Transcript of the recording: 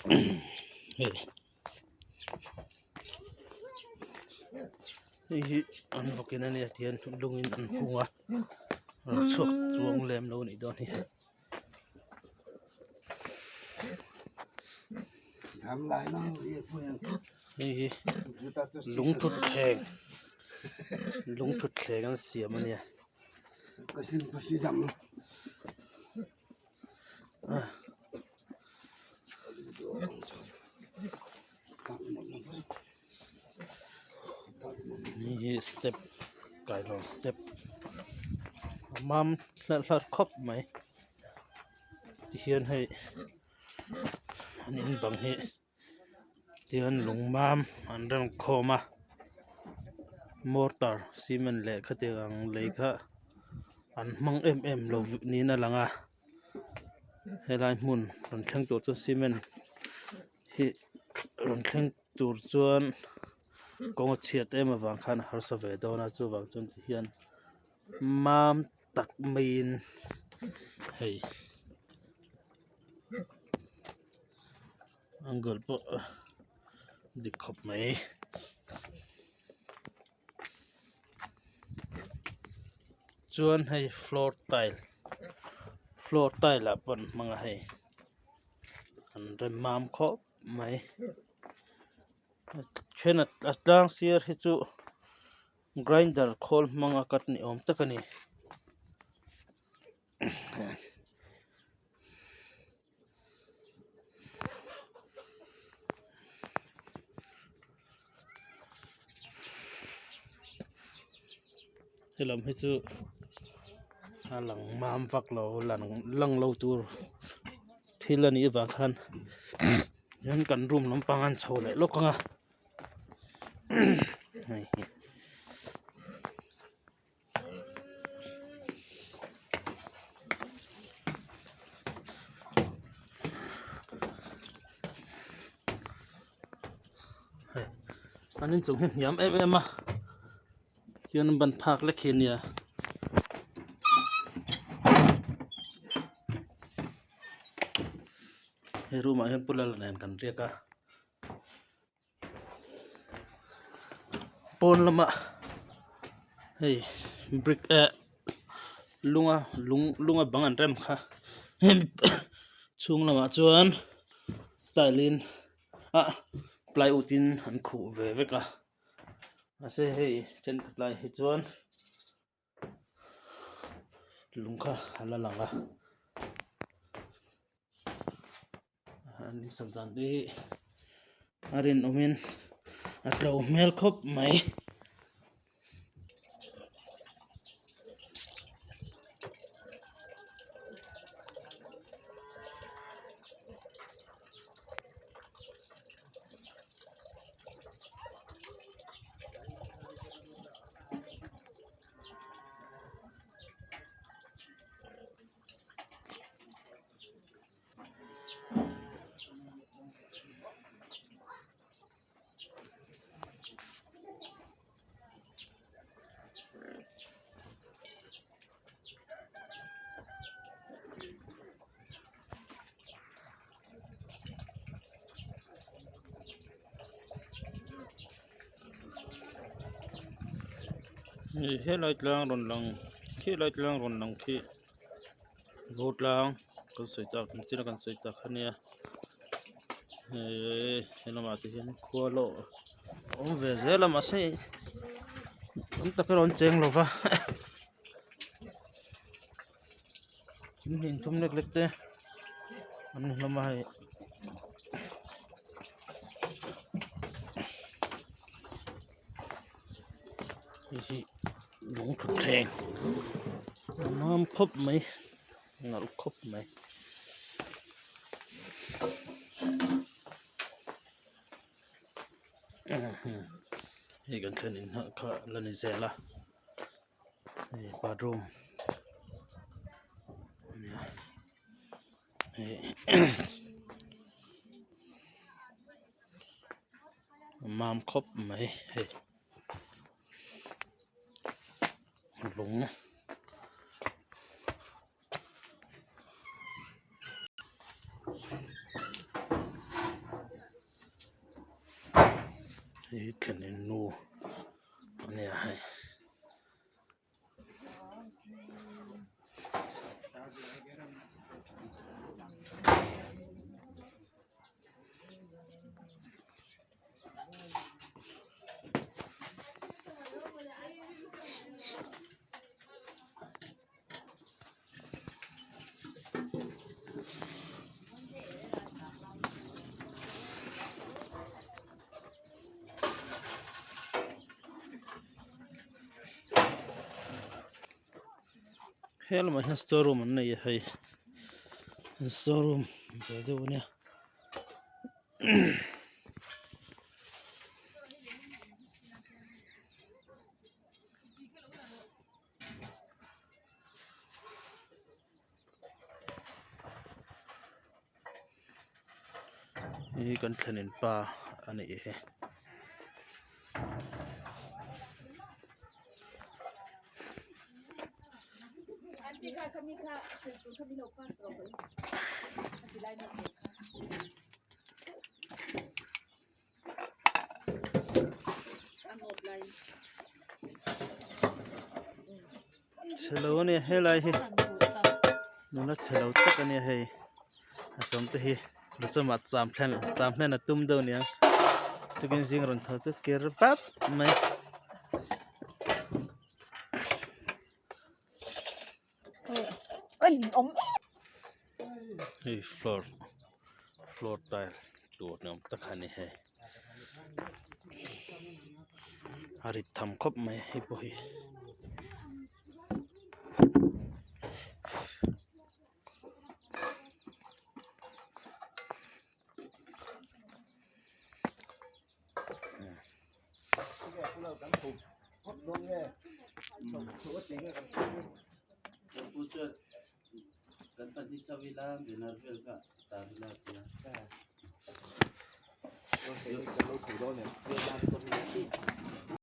Hei hei hi an vawk in ania tihian lungin an hung a rawn chhuak chuang lem lo anih dawn hi. Hei hi lungthutthleng lungthutthleng an siam ania. Hei hi step kailawn step a mam hlarh hlarh khawp mai tihian hei an in bang hi tihian lung mam an rem khawm a mortar cement leh khatiang ang lei kha an hmang em em lo niin a lang a helai hmun rawn thleng tur chuan cement hi rawn thleng tur chuan kawng a chhiat em avang khan a harsa ve dawn a chuvang chuan tihian mam tak maiin hei angle pawh dik khawp mai. Chuan hei floor tile floor tile ah pawh an hmang a hei an rem mam khawp mai then a tlang sir hi chu grinder khawl hmang a cut ni awm tak a ni. Helam hi chu a lang mam vak lo lang lo tur thil a nih avang khan hian kan room lampang an chho leh lawk ang a hei hi. Hei an inchung hi hniam em em a tichuan an ban phak lek hi a nia. He room ah hian pu lala nen kan riak a. Pawn lamah hei brick eh lunga lung lunga bang an rem kha hemi chhung lamah chuan tile in ah plywood in an khuh ve vek a mahse hei thenkhat lai hi chuan. Lung kha a la lang a an insak dan te hi a rinawmin a tlo hmel khawp mai. Hei helai tlang rawn lang khi lai tlang rawn lang khi vur tlang kan sawi tak ang china kan sawi tak ania ehh helamah te hian khua lawh a awm ve zel a mahse tam tak erawh an cheng lova in hnih thum lek lek te an ni hlawm a hei. Hei hi lung thutthleng a mam khawp mai nalh khawp mai. Hei kan thlen in hah kha la ni zel a hei bathroom a nia hei. Mam khawp mai hei lung Hei hi thlen nu a nia hei. He lamah hian store room an nei a hei store room ve deuh a nia. Hei hi kan thlenin pa a nih hi. Chhelo ania helai hi nula chhelo tak ania hei a sam te hi lu chungah cham thlen cham hlen a tum deuh aniang tukin zing rawn tho chu ker pap mai. Hei floor floor tile tur ni awm tak a ni hei a rit tham khawp mai hei pawh hi.